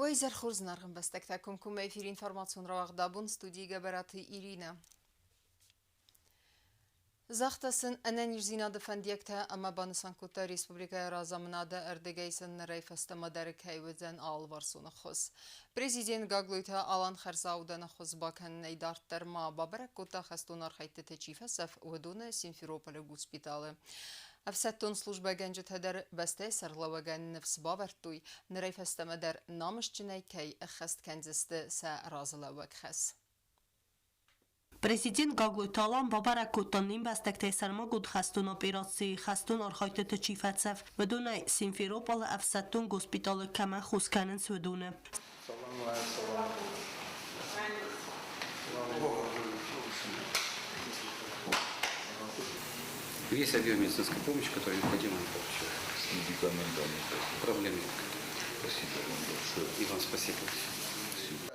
Уӕ изӕр хорз, зынаргъ ӕмбӕстӕгтӕ! Комкоммӕ эфиры информацион рауагъд абон студийы Гӕбӕраты Иринӕ. Загъта сын ӕнӕниздзинады фӕндиӕгтӕ ӕмӕ банысан кодта республикӕйы разамынады ӕрдыгӕй сын нырӕй фӕстӕмӕ дӕр кӕй уыдзӕн алыварсон ӕххуыс. Президент Гаглойты Алан хӕрзаудӕн ӕххуыс бакӕнынӕй дарддӕр ма бабӕрӕг кодта хӕстон архӕйдтыты чи фӕцӕф, уыдоны Симферополы госпиталы. Ӕфсӕддон службӕгӕнджытӕ дӕр бӕстӕйы сӕргълӕууӕгӕн ныфс бавӕрдтой, нырӕй фӕстӕмӕ дӕр намысджынӕй кӕй ӕххӕст кӕндзысты сӕ разылӕууӕг хӕс. Президент Гаглойты Алан бабӕрӕг кодта не мбӕстӕгтӕй сӕрмагонд хӕстон операцийы хӕстон архайдтыты чи фӕцӕф, уыдонӕй Симферополы ӕфсӕддон госпиталы кӕмӕн хос кӕнынц, уыдоны. Весь объем медицинской помощи, который необходим, он получил. С медикаментами Проблем нет. Спасибо вам большое. И вам спасибо.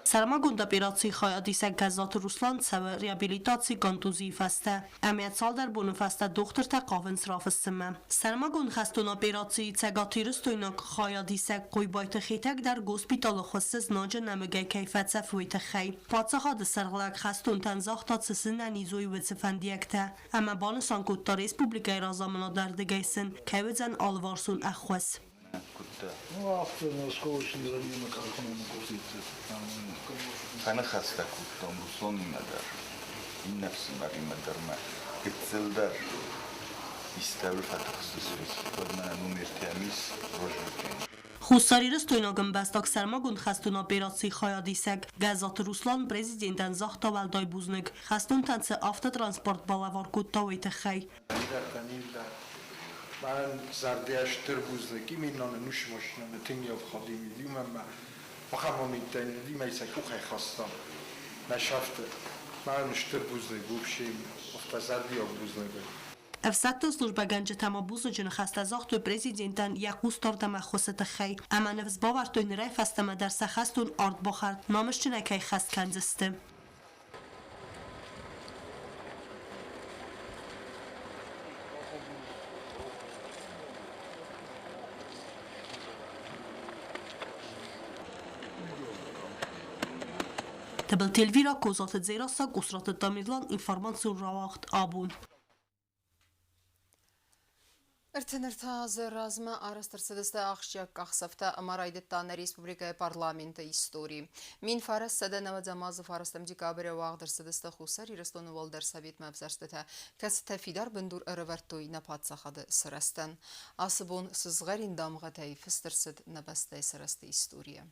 Сӕрмагонд операцийы хайадисӕг Гӕззаты Руслан цӕуы реабилитаци контузийы фӕстӕ ӕмӕ цалдӕр боны фӕстӕ дохтыртӕ хъавынц рафыссынмӕ. Сӕрмагонд хӕстон операцийы цӕгатирыстойнаг хайадисӕг Хъойбайты Хетӕг дӕр госпиталы хуыссы знаджы нӕмыгӕй кӕй фӕцӕф, уый тыххӕй. Паддзахады сӕргълӕг хӕстонтӕн загъта, цы сын ӕнизой уыцы фӕндиӕгтӕ ӕмӕ банысан кодта республикӕйы разамынады ӕрдыгӕй сын кӕй уыдзӕн алыварсон ӕххуыс. Куыдта? Ну, афтӕ осколочный ранение къахы къуырцъиты. Фӕныхӕстӕ кодтам Русланимӕ дӕр, иннӕ ӕфсымӕримӕ дӕр ма гыццыл дӕр истӕуыл фӕтыхстысты, уӕд мӕнӕ номертӕ ис розжигӕн. Хуссарирыстойнаг ӕмбӕстаг сӕрмагонд хӕстон операцийы хайадисӕг Гӕззаты Руслан президентӕн загъта уӕлдай бузныг, хӕстонтӕн цы автотранспорт балӕвар кодта, уый тыххӕй. Мӕн зӕрдӕ стыр бузныг именно нушы машинӕмӕ тынг ӕфхӕрдин уымӕн ӕмӕ ахӕм моменттӕ уымӕй сӕ къухӕй хастам нӕ сӕфты. Мӕн стыр бузныг вообще афтӕ зӕрдиаг бузныг. Ӕфсӕддон службӕгӕнджытӕ ма бузныджы ныхӕстӕ загътой президентӕн йӕ хъусдард ӕмӕ ӕххуысы тыххӕй ӕмӕ ныфс бавӕрдтой нырӕй фӕстӕмӕ дӕр сӕ хӕстон ардбахӕрд намысджынӕй кӕй хӕст кӕндзысты. Тыбылты Эльвира, Козаты Дзерассӕ, Къусраты Тамерлан, информацион рауагъд абон. 33 азы размӕ арӕзт ӕрцыдысты ахсджиаг къахдзӕфтӕ ӕмӕ райдыдта нӕ республикӕйы парламенты истори. 1990 азы фарӕстӕм декабры уагъд ӕрцыдысты Хуссар Ирыстоны Уӕлдӕр Советмӕ ӕвзӕрстытӕ, кӕцытӕ фидар бындур ӕрӕвӕрдтой нӕ паддзахады сырӕзтӕн. Ацы бон сызгъӕрин дамгъӕтӕй фыст ӕрцыд нӕ бӕстӕйы сырӕзты историйӕ.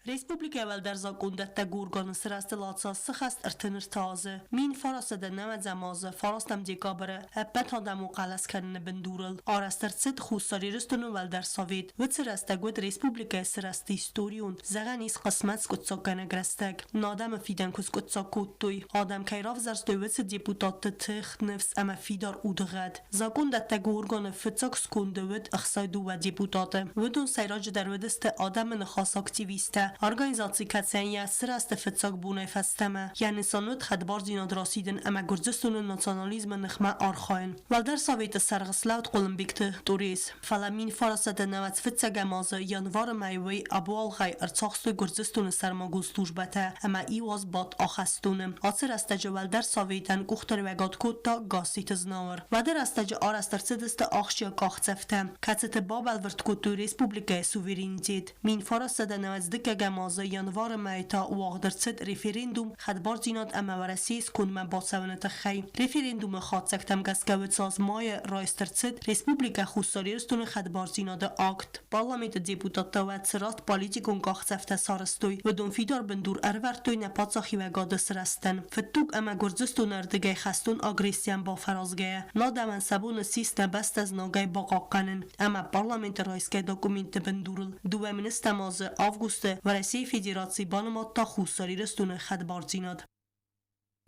Республикӕйы уӕлдӕр закъондӕттӕг органы сырӕзтыл ацацы хӕст 33 азы, 1990 азы фарастӕм декабры ӕппӕтадӕмон хъӕлӕс кӕныны бындурыл арӕзт ӕрцыд Хуссар Ирыстоны Уӕлдӕр Совет. Уыцы рӕстӕг уыд республикӕйы сырӕзты историон, зӕгъӕн ис, хъысмӕт скъуыддзаггӕнӕг рӕстӕг. Нӕ адӕмы фидӕн куы скъуыддзаг кодтой, адӕм кӕй равзӕрстой, уыцы депутатты тых, ныфс ӕмӕ фидар удыгъӕд. Закъондӕттӕг органы фыццаг сконды уыд 62 депутаты. Уыдон сӕйраджыдӕр уыдысты адӕмы ныхасы активисттӕ, организаци кӕцыйӕн йӕ сырӕзты фыццаг бонӕй фӕстӕмӕ йӕ нысан уыд хӕдбардзинад расидын ӕмӕ Гуырдзыстоны национализмы ныхмӕ архайын. Уӕлдӕр Советы сӕргъ слӕуд Хъуылымбегты Тъурес. Фӕлӕ 1995 азы январы мӕйы уый ӕбуалгъӕй ӕрцахстой Гуырдзыстоны сӕрмагонд службӕтӕ ӕмӕ иу аз бадт ахӕстоны. Ацы рӕстӕджы Уӕлдӕр Советӕн къухдариуӕгад кодта Гасситы Знауыр. Уӕды рӕстӕджы арӕзт ӕрцыдысты ахсджиаг къахдзӕфтӕ, кӕцыты бабӕлвырд кодтой республикӕйы суверенитет. 1995 азы январы мӕйы та уагъд ӕрцыд референдум хӕдбардзинад ӕмӕ Уӕрӕсейы скондмӕ бацӕуыны тыххӕй. Референдумы хатдзӕгтӕм гӕсгӕ уыцы аз майы райст ӕрцыд Республикӕ Хуссар Ирыстоны хӕдбардзинады акт. Парламенты депутаттӕ уӕд цы раст политикон къахдзӕфтӕ сарӕзтой, уыдон фидар бындур ӕрывӕрдтой нӕ паддзахиуӕгады сырӕзтӕн. Фыдтуг ӕмӕ Гуырдзыстоны ӕрдыгӕй хӕстон агрессийӕн бафӕразгӕйӕ, нӕ адӕмӕн сӕ бон ссис нӕ бӕстӕ знагӕй бахъахъхъӕнын ӕмӕ парламенты райсгӕ документты бындурыл 2007 азы августы Уӕрӕсейы Федераци банымадта Хуссар Ирыстоны хӕдбардзинад.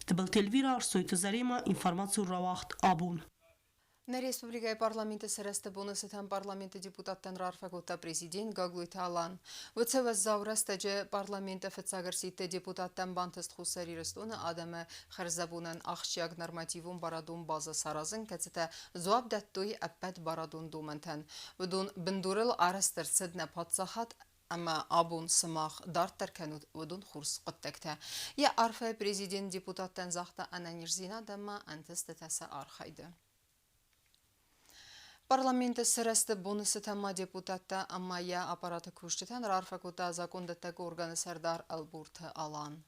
Тыбылты Эльвира, Арсойты Заремӕ, информацион рауагъд абон. Нӕ республикӕйы парламенты сырӕзты боны цытӕн парламенты депутаттӕн раарфӕ кодта президент Гаглойты Алан. Уыцы уӕззау рӕстӕджы парламенты фыццаг ӕрсидты депутаттӕн бантыст Хуссар Ирыстоны адӕмы хӕрзӕбонӕн ахсджиаг нормативон барадон базӕ саразын, кӕцытӕ дзуапп дӕттой ӕппӕт барадон домӕнтӕн. Уыдон бындурыл арӕзт ӕрцыд нӕ паддзахад Ӕмӕ абон сымах дарддӕр кӕнут уыдон хорз хъуыддӕгтӕ. Йӕ арфӕйы президент депутаттӕн загъта ӕнӕниздзинад ӕмӕ ӕнтыстытӕ сӕ архайды. Парламенты сырӕзты боны цытӕн ма депутаттӕ ӕмӕ йӕ аппараты кусджытӕн раарфӕ кодта закондӕттӕг органы сӕрдар Ӕлборты Алан.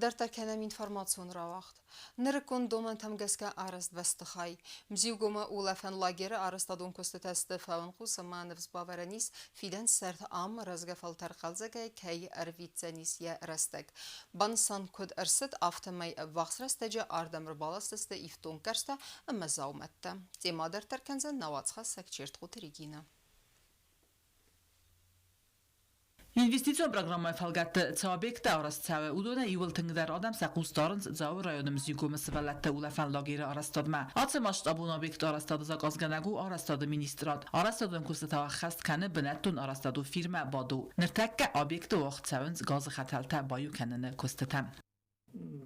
Дарддӕр кӕнӕм информацион рауагъд. Нырыккон домӕнтӕм гӕсгӕ арӕзт бӕстыхай. Мзиугомы улӕфӕн лагеры арӕзтадон куыстытӕ сты фӕуынхъус ӕмӕ ныфс бавӕрӕн ис, фидӕн сӕрд ам рӕзгӕ фӕлтӕр хъӕлдзӕгӕй кӕй ӕрвитдзӕнис йӕ рӕстӕг. Банысан куыд ӕрцыд, афтӕмӕй ӕввахс рӕстӕджы ардӕм ӕрбаласдзысты ифтонггӕрзтӕ ӕмӕ дзаумӕттӕ. Темӕ дарддӕр кӕндзӕн нӕ уацхӕссӕг Чертхъоты Регинӕ. Инвестицион программӕйы фӕлгӕтты цы объекттӕ арӕзт цӕуы, уыдонӕй иууыл тынгдӕр адӕм сӕ хъус дарынц Дзауы районы Мзиугомы сывӕллӕтты улӕфӕн лагеры арӕзтадмӕ. Ацы масштабон объекты арӕзтады заказгӕнӕг у арӕзтады министрад. Арӕзтадон куыстытӕ ӕххӕст кӕны бынӕттон арӕзтадон фирмӕ Баду. Ныртӕккӕ объекты уагъд цӕуынц газы хӕтӕлтӕ баиу кӕныны куыстытӕ.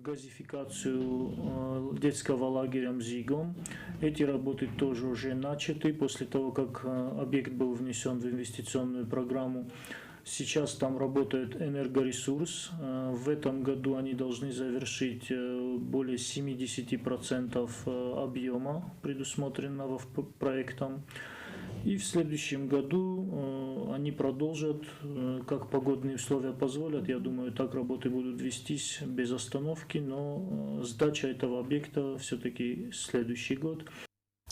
Газификацию детского лагеря «Мзигом». Эти работы тоже уже начаты после того, как объект был внесен в инвестиционную программу. Сейчас там работает энергоресурс. В этом году они должны завершить более 70% объема, предусмотренного проектом. И в следующем году они продолжат, как погодные условия позволят, я думаю, так работы будут вестись без остановки, но сдача этого объекта все-таки следующий год.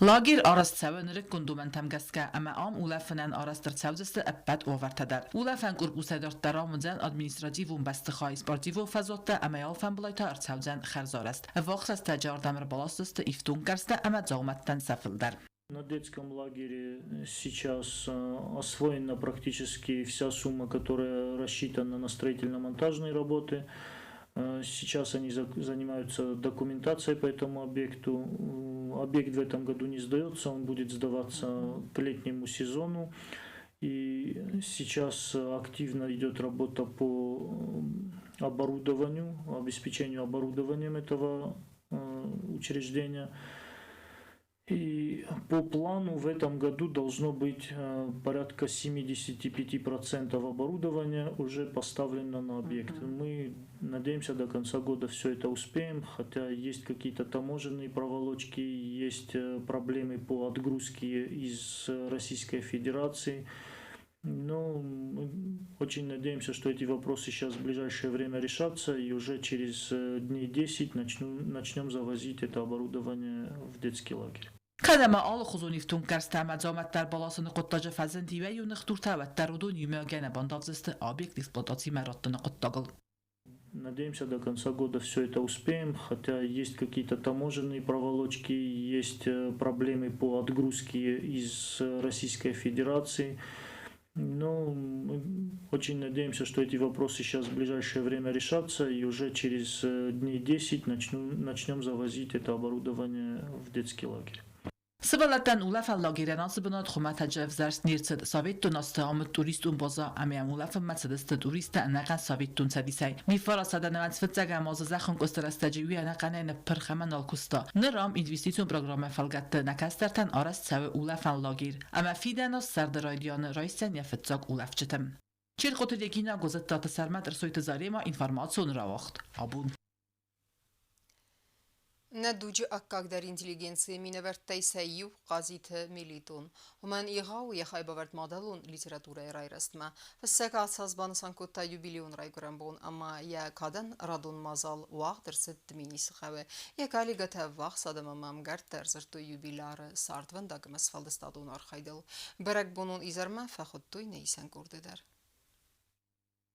Лагерь арӕзт цӕуы нырыккон домӕнтӕм гӕсгӕ ӕмӕ ам улӕфынӕн арӕзт ӕрцӕудзысты ӕппӕт уавӕртӕ дӕр. Улӕфӕн корпусӕй дарддӕр ам уыдзӕн административон бӕстыхай, спортивон фӕзуӕттӕ ӕмӕ алфӕмблай та ӕрцӕудзӕн хӕрзарӕзт. Ӕввахс рӕстӕджы ардӕм ӕрбаласдзысты ифтонггӕрзтӕ ӕмӕ дзаумӕттӕн сӕ фылдӕр. На детском лагере сейчас освоена практически вся сумма, которая рассчитана на строительно-монтажные работы. Сейчас они занимаются документацией по этому объекту. Объект в этом году не сдается, он будет сдаваться к летнему сезону. И сейчас активно идет работа по оборудованию, обеспечению оборудованием этого учреждения. И по плану в этом году должно быть порядка 75% оборудования уже поставлено на объект. Мы надеемся, до конца года все это успеем, хотя есть какие-то таможенные проволочки, есть проблемы по отгрузке из Российской Федерации. Но мы очень надеемся, что эти вопросы сейчас в ближайшее время решатся, и уже через дней 10 начнем завозить это оборудование в детский лагерь. Кӕд ӕмӕ алыхуызон ифтонггӕрзтӕ ӕмӕ дзаумӕттӕ ӕрбаласыны хъуыддаджы фӕзынд иуӕй-иу ныхдуртӕ, уӕддӕр уыдон иумӕйагӕй нӕ бандавдзысты объект эксплуатацимӕ раттыны хъуыддагыл. Надеемся, до конца года все это успеем, хотя есть какие-то таможенные проволочки, есть проблемы по отгрузке из Российской Федерации. Но мы очень надеемся, что эти вопросы сейчас в ближайшее время решатся, и уже через дней 10 начнем завозить это оборудование в детский лагерь. Сывӕллӕттӕн улӕфӕн лагерӕн ацы бынат хуымӕтӕджы ӕвзӕрст не рцыд. Цӕвиттон азты амыд туристон базӕ ӕмӕ йӕм улӕфынмӕ цыдысты туристтӕ ӕнӕхъӕн Советон Цӕдисӕй. 1995-ӕм азы зӕххӕнкъуысты рӕстӕджы уый ӕнӕхъӕнӕй ныппырх ӕмӕ нал куыста. Ныр ам инвестицион программӕйы фӕлгӕтты нӕ кӕстӕртӕн арӕзт цӕуы улӕфӕн лагерь. Ӕмӕ фидӕн аз сӕрды райдианы райсдзӕн йӕ фыццаг улӕфджыты. Черкъоты Регинӕ, Гуызыттаты Сӕрмӕт, Ӕрсойты Заремӕ, информацион рауагъд Абон. Нӕ дуджы аккагдӕр интеллигенцийы минӕвӕрттӕй сӕ иу Хъазиты Мелитон. Уымӕн егъау йӕ хайбавӕрд мадӕлон литературӕйы райрӕзтмӕ. Фыссӕг ацы аз банысан кодта юбилейон райгуырӕн бон ӕмӕ йӕ кадӕн радон мадзал уагъд ӕрцыд Дменисы хъӕуы. Йӕ коллегӕтӕ ӕввахс адӕм ӕмӕ ӕмгӕрттӕ ӕрдзырдтой юбиляры цардвӕндаг ӕмӕ сфӕлдыстадон архайдыл. Бӕрӕгбонон изӕрмӕ фӕхуыдтой нӕ исӕн къорды дӕр.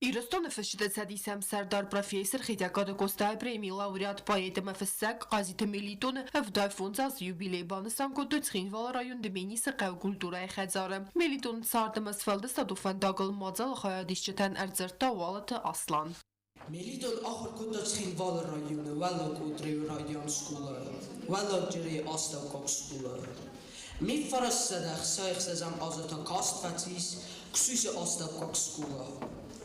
Ирыстоны фысджыты цӕдисы ӕмсӕрдар, профессор, Хетӕгкаты Къостайы премийы лауреат, поэт ӕмӕ фыссӕг Хъазиты Мелитоны 75 азы юбилей банысан кодтой Цхинвалы район Дменисы хъӕуы культурӕйы хӕдзары. Мелитоны цард ӕмӕ сфӕлдыстадон фӕндагыл мадзалы хайадисджытӕн ӕрдзырдта Уалыты Аслан. Мелитон ахуыр кодта Цхинвалы районы Уӕллаг Отрейы райдиан скъолайы, Уӕлладжыры астӕуккаг скъолайы. 1966 азы та каст фӕцис Ксуисы астӕуккаг скъола.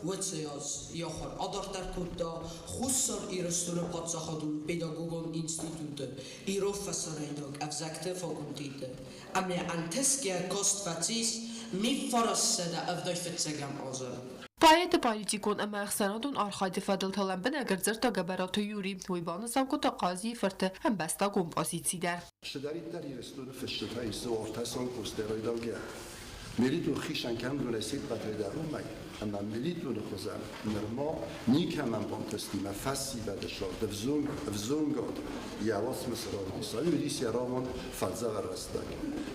Уыцы аз йӕ ахуыр адарддӕр кодта Хуссар Ирыстоны паддзахадон педагогон институты ирон-фӕсарӕйнаг ӕвзӕгты факультеты ӕмӕ ӕнтысгӕ каст фӕцис 1975 азы. Поэты политикон ӕмӕ ӕхсӕнадон архайды фӕдыл та лӕмбынӕг ӕрдзырдта Гӕбӕраты Юри. Уый банысан кодта Хъазийы фырты ӕмбӕстагон позици дӕр. Цыдӕриддӕр Ирыстоны фысджытӕ исы ортӕсон курстӕ райдаугӕ. Мелитон хицӕн кӕндонӕй се ппӕтӕй дӕр уымӕй, ӕмӕ Мелитоны хуызӕн нырма никӕмӕн бантыстимӕ фӕсивӕды сӕрд ӕвзонгад йӕ уацмысы равдиса. Уыдис йӕ роман Фӕдзӕгъӕл рӕстӕг.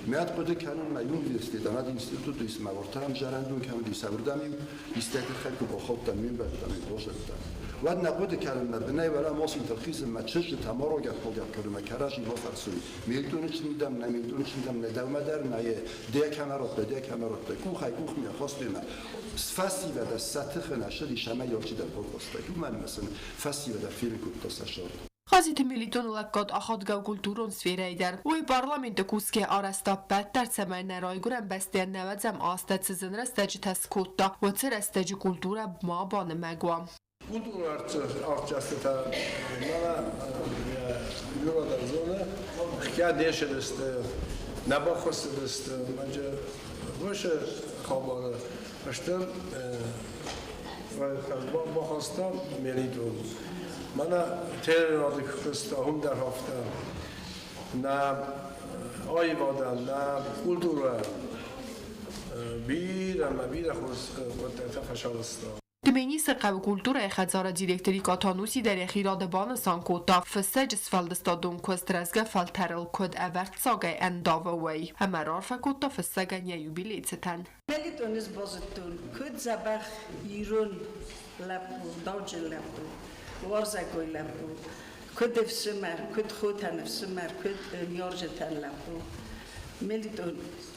Мӕ хъуыды кӕнын, мӕ университет ӕмӕ институты ис мӕ ортӕм зӕрӕндон кӕм уыдис, уырдӕм-иу истӕй тыххӕй куы бахаудтӕн, ме мбӕлттӕм-иу базыдтӕн. Уӕд нӕ хъуыды кӕнын, мӕ бынӕй уӕлӕ масинтыл хизын, мӕ чызджытӕ ма рагӕпп-багӕпп кӕнын, мӕ кӕрӕдзи ма фӕрсой. Мелитоны чиндӕм, нӕ Мелитоны чиндӕм, нӕ дӕумӕ дӕр, нӕ дӕ кӕмӕ радта, дӕ кӕмӕ радта. Къухӕй къухмӕ хастой мӕ. Фӕсивӕдӕ сӕ тыхы нӕ ссыдис ӕмӕ алчидӕр бакаста. Уымӕн ӕмӕ сын фӕсивӕдӕ фенын кодта сӕ сӕрд. Хъазиты Мелитоны лӕггад ахадгӕ у культурон сферӕйы дӕр. Уый парламенты кусгӕ арӕзта ӕппӕт дӕр, цӕмӕй нӕ райгуырӕн бӕстӕйӕн нӕуӕдзӕм азтӕ цы зын рӕстӕджытӕ скодта, уыцы рӕстӕджы культурӕ ма банымӕг уа. Культура артистытӕ мӕнӕ Юра дӕр зоны, хя дешедысты, нӕ баххуыссыдысты, мӕнджы уыцы хабары стыр бахаста Мелитон. Мӕнӕ телерады куыста, уым дӕр афтӕ. Нӕ аивадӕн, нӕ культурӕйӕн бирӕ ӕмӕ бирӕ хорз хъуыддӕгтӕ фӕсарӕзта. Дменисы хъӕуы культурӕйы хӕдзары директор Икъаты Ануси дӕр йӕхи рады банысан кодта, фыссӕджы сфӕлдыстадон куыст рӕзгӕ фӕлтӕрыл куыд ӕвӕрццагӕй ӕндавы, уый, ӕмӕ раарфӕ кодта фыссӕгӕн йӕ юбилейы цытӕн. Мелитон ӕз базыдтон, куыд дзӕбӕх ирон лӕппу, дауджын лӕппу, уарзӕгой лӕппу, куыд ӕфсымӕр, куыд хотӕн ӕфсымӕр, куыд ныййарджытӕн лӕппу. Мелитон,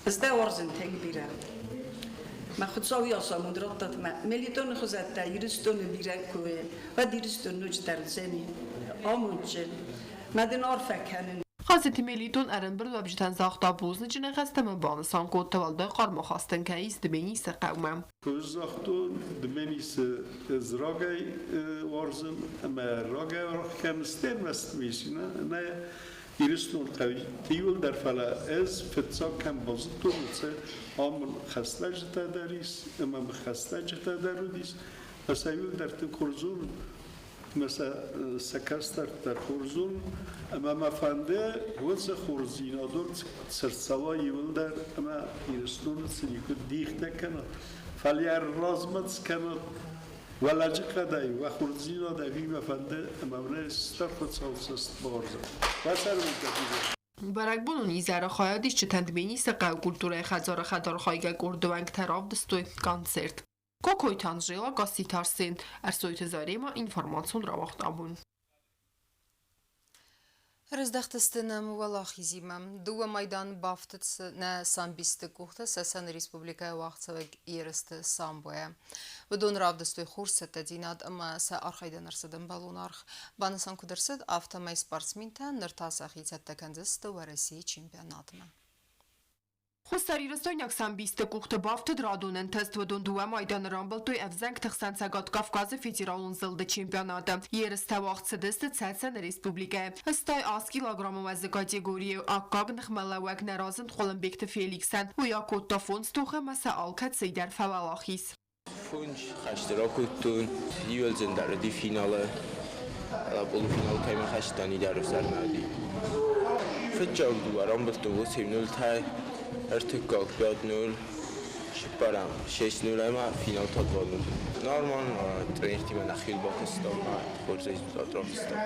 ӕз дӕ уарзын тынг бирӕ. Мӕ Хуыцау йӕ амонд радтат мӕ Мелитоны хуызӕттӕ Ирыстоны бирӕ куы уӕд Ирыстон ноджыдӕр уыдзӕни амондджын. Мӕ дын арфӕ кӕнын. Хъазиты Мелитон ӕрӕмбырдуӕвджытӕн загъта бузныджы ныхӕстӕ ӕмӕ банысан кодта, уӕлдай хъарм ахастӕн кӕй ис Дменисы хъӕумӕ. Куы загътон, Дменисы ӕз рагӕй уарзын ӕмӕ рагӕй аргъ кӕнын стермӕст нӕ Ирыстон хъӕуты иуылдӕр, фӕлӕ ӕз фыццаг кӕм базыдтон, уыцы ам мын хӕстӕджытӕ дӕр ис ӕмӕ мын хӕстӕджытӕ дӕр уыдис. Ӕмӕ сӕ иуылдӕр тынг хорз зонын, ӕмӕ сӕ кӕстӕрты дӕр хорз зонын. Ӕмӕ мӕ фӕнды уыцы хорздзинадон цы рцӕуа иуылдӕр ӕмӕ Ирыстоны цы никуы дихтӕ кӕнат, фӕлӕ йӕ размӕ цы кӕнат, уӕ лӕджыхъӕдӕй, уӕ хорздзинадӕй мӕ фӕнды ӕмӕ уын стыр Хуыцау цӕст бауарзӕд. Уӕ цӕрӕнбонтӕ бирӕ. Бӕрӕгбонон изӕры хайадисджытӕн Дменисы хъӕуы культурӕйы хӕдзары хӕдархайгӕ къорды уӕнгтӕ равдыстой концерт. Кокойты Анжела, Гасситы Арсен, Ӕрсойты Зарема, информацион рауагъд Абон. Рыздӕхтысты нӕм уӕлахизимӕ. Дыууӕ майдан бафтыд нӕ самбистты къухты Цӕцӕны республикӕйы уагъдцӕуӕг ерысты самбойӕ. Уыдон равдыстой хорз цӕттӕдзинад ӕмӕ сӕ архайдӕн ӕрцыд ӕмбӕлон аргъ. Банысан куыд ӕрцыд, афтӕмӕй спортсментӕ ныр та сӕхи цӕттӕ кӕндзысты Уӕрӕсейы чемпионатмӕ. Хуссарирыстойнаг самбистты къухты бафтыд радон ӕнтыст. Уыдон дыууӕ майданы рамбылдтой ӕвзӕнгты хсӕн Цӕгат Кавказы федералон зылды чемпионаты. Ерыстӕ уагъд цыдысты Цӕцӕны республикӕйы. 88 килограммы уӕзы категорийы аккаг ныхмӕлӕууӕг нӕ разынд Хъуылымбегты Феликсӕн. Уый акодта фондз тохы ӕмӕ сӕ алкӕцыйы дӕр фӕуӕлахиз. Фондз хӕсты ракодтон, иуӕлдзӕн дӕр уыди финалы, полуфиналы кӕимӕ хӕстытӕн дӕр ӕвзӕр нӕ уыди. Фыццаг дыууӕ рамбылдтон 8-0-тӕй, ӕртыккаг 5-0, цыппӕрӕм 6-0 ӕмӕ финал та 2-0. Нормально, тренертимӕ нӕхиуыл бакуыстам, хорз результат равдыстам.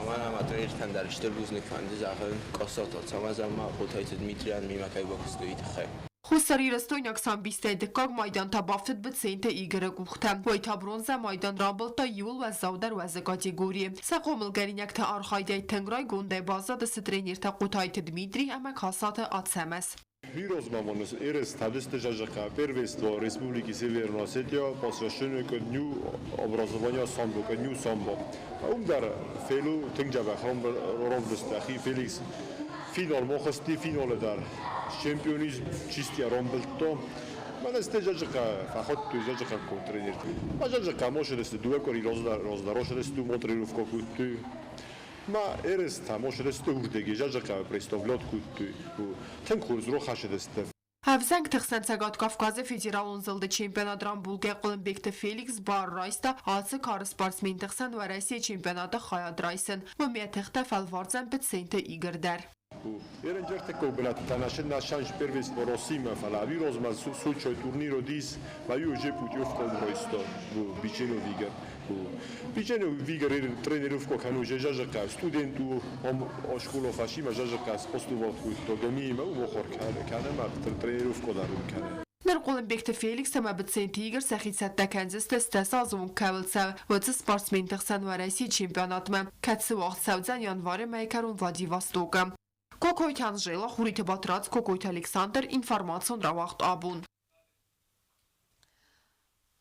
Мӕ ӕмӕ тренертӕн дӕр стыр бузныг фӕнды зӕгъын, Касаты Ацӕмӕз ӕмӕ Хъотайты Дмитрийӕн мемӕ кӕй бакуыстой, уый тыххӕй. Хуссарирыстойнаг самбисттӕй дыккаг майдан та бафтыд Быценты Игоры къухтӕм. Уый та бронзӕ майдан рамбылдта иууыл уӕззаудӕр уӕзы категорийы. Сӕ хъомылгӕнинӕгты архайдӕй тынг райгондӕй баззадысты тренертӕ Хъотайты Дмитрий ӕмӕ Касаты Ацӕмӕз. Пирозмамонос эрес თავის ჟაჟაყა первенство Республики Северная Осетия посвящено дню образования самбо, дню самбо. Умдар фелу тынг ровдыстахи Феликс финал мохости финалы дӕр чемпионизм чистия рамбылдта. Мӕнӕ жажақа фӕхуыдтой жажақа тренер. Ма жажақа мошедесты дыууӕ къуыри раздӕр ошедесты мо тренировка кодтой. Ма ерыстӕ мошедесты урдеги жажақа представлять кодтой. Тынг хорз рохашедесты. Ӕвзӕнгты хсӕн Цӕгат Кавказы федералон зылды чемпионат рамбулгӕ Хъуылымбегты Феликс бар райста ацы кары спортсменты хсӕн Уӕрӕсейы чемпионаты хайад райсын. Уым йӕ тыхтӕ фӕлвардзӕн Быценты Игорь дӕр. Эренджертeko бынӕттӕ на первенство Россима, фӕлӕ авирозма случай турниро дис, ма ю же путевку ройсто, бичено вигер. Бичено вигер тренировку кану же жажака студенту ом школо фашима жажака постувал то гемима умохор кана ма тренировку дарун кана. Ныр Хъуылымбегты Феликс ӕмӕ Быценты Игорь сӕхи цӕттӕ кӕндзысты стӕс азы онг кӕуыл цӕуы, уыцы спортсменты хсӕн Уӕрӕсейы чемпионатмӕ, кӕцы уагъд цӕудзӕн январы мӕйы кӕрон Владивостокы. Кокойты Анжела, Хуриты Батрадз, Кокойты Александр, информацион рауагъд «Абон».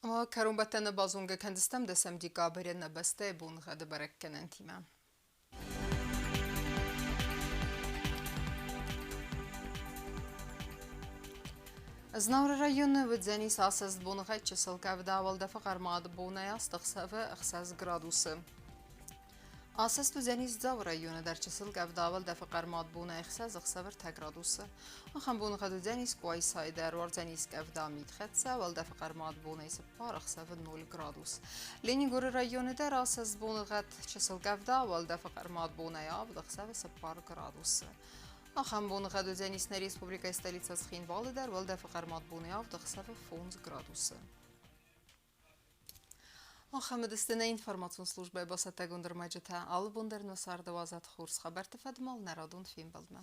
Ӕмӕ кӕронбӕттӕны базонгӕ кӕндзыстӕм 10 декабры нӕ бӕстӕйы боныгъӕды бӕрӕггӕнӕнтимӕ. Знауыры районы уыдзӕнис асӕст боныгъӕд, чысыл къӕвда, уӕлдӕфы хъӕрмад бонӕй 8 ӕхсӕвы 6 градусы. Асӕст уыдзӕнис Дзауы районы дӕр, чысыл къӕвда, уӕлдӕфы хъӕрмад бонӕй 6 ӕхсӕвы 3 градусы. Ахӕм боныгъӕд уыдзӕнис Къуайсайы дӕр, уардзӕнис къӕвда, митхӕццӕ, уӕлдӕфы хъӕрмад бонӕй 4 ӕхсӕвы 0 градус. Ленингоры районы дӕр асӕст боныгъӕд, чысыл къӕвда, уӕлдӕфы хъӕрмад бонӕй 7 ӕхсӕвы 4 градусы. Ахӕм боныгъӕд уыдзӕнис нӕ республикӕйы столицӕ Цхинвалы дӕр, уӕлдӕфы хъӕрмад бонӕй 7 ӕхсӕвы 5 градусы. Ахӕм уыдысты нӕ информацион службӕйы бацӕттӕгонд ӕрмӕджытӕ. Алы бон дӕр нӕ царды уадзӕд хорз хабӕртты фӕдмал нӕ радон фембӕлдмӕ.